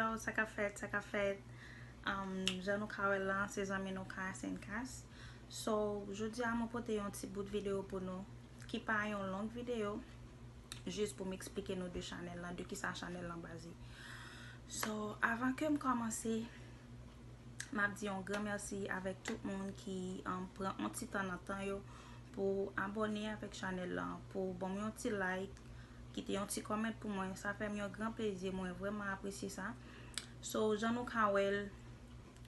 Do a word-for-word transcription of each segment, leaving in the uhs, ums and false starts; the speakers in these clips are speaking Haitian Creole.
Yo, sa k ap fèt, sa k ap fèt. Um, jan nou ka wè la, se zanmi nou Kas and Kas. So, jodi a mwen pote yon ti bout videyo pou nou, ki pa yon long videyo, jis pou m eksplike nou de chanèl lan, de kisa chanèl lan baze. So, avan ke m kòmanse, m ap di yon gran mèsi avèk tout moun ki um, pran yon ti tan nan tan yo pou abòne avèk chanèl lan, pou ban m yon ti like, kite yon ti kòmant pou mwen. Sa fè m yon gran plezi, mwen vrèman apresye sa. So, jan nou ka wè l,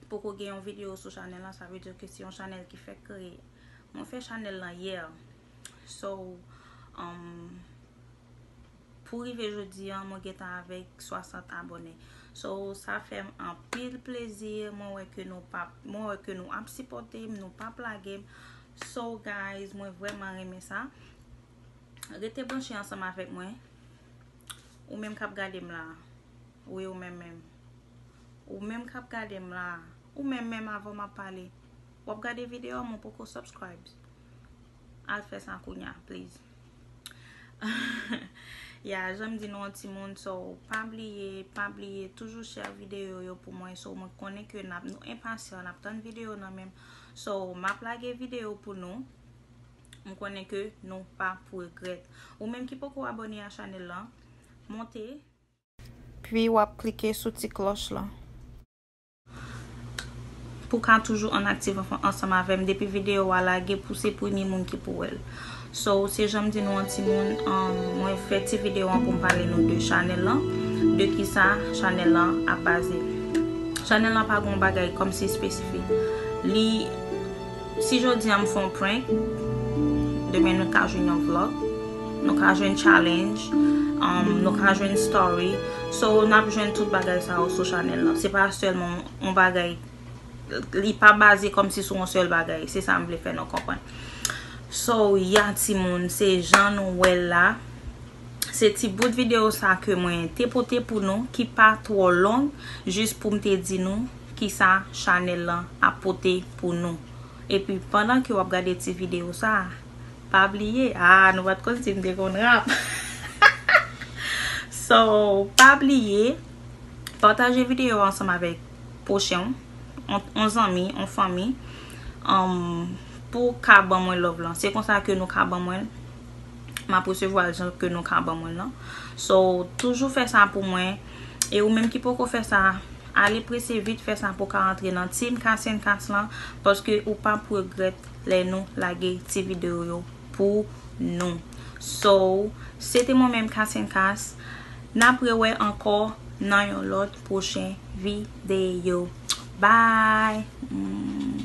poko gen yon videyo sou chanèl lan, sa vle di ke se yon chanèl ki fèk kreye. Mwen fè chanèl lan yè. So, um, pou rive jodi a, mwen gentan avèk swasant abòne. So, sa fè m anpil plezi. Mwen wè ke nou p ap, mwen wè ke nou ap sipòte m, nou p ap lage m. So, guys, mwen vrèman renmen sa. Rete branche ansanm avèk mwen. Ou menm k ap gade m la. Wi, ou menm menm. Ou menm k ap gade m la. Ou menm menm, avan m ap pale. W ap gade videyo a, mwen poko subscribe. Al fè sa kounya, please. Ya, jan m di nou an timoun, so, pa bliye, pa bliye, toujou share videyo yo pou mwen. So, mwen konnen ke n ap, nou enpasyan, n ap tann videyo nan menm. So, m ap lage videyo pou nou. M konnen ke nou p ap regrèt. Ou menm ki poko abòne a chanèl lan, monte. Pi w ap klike sou ti klòch lan. Pou ka toujou an aktif ansanm avè m depi videyo a lage, pou se premye moun ki pou wè l. So, se jan m di nou an timoun, um, mwen fè ti videyo an pou m pale nou de chanèl lan, de kisa chanèl lan ap baze. Chanèl lan pa gen yon bagay kòmsi espesifik. Li, si jodi a m fè yon prank, demen nou ka jwenn yon vlog, nou ka jwenn challenge, um, nou ka jwenn story. So, n ap jwenn tout bagay sa yo sou chanèl lan. Se pa sèlman yon bagay, li pa baze kòmsi sou yon sèl bagay. Se sa m vle fè nou konprann. So, ya timoun, se jan nou wè l la. Se ti bout videyo sa ke mwen te pote pou nou, ki pa twò long, jis pou m te di nou kisa chanèl lan ap pote pou nou. Epi, pandan ke w ap gade ti videyo sa, pa bliye, ah, nou pa t konn si m te konn rap. So, pa bliye, pataje videyo a ansanm avèk pwochen w, yon, yon zanmi, yon fanmi, um, pou ka ban mwen love lan. Se konsa ke nou ka ban mwen l. M ap resevwa l jan ke nou ka ban mwen l lan. So, toujou fè sa pou mwen. E ou menm ki poko fè sa, ale prese vit fè sa pou ka antre nan Team Kas and Kas lan, paske ou p ap regrèt lè nou lage ti videyo yo pou nou. So, se te mwen menm Kas and Kas. N ap rewè ankò nan yon lòt pwochen videyo. Bye! Mm.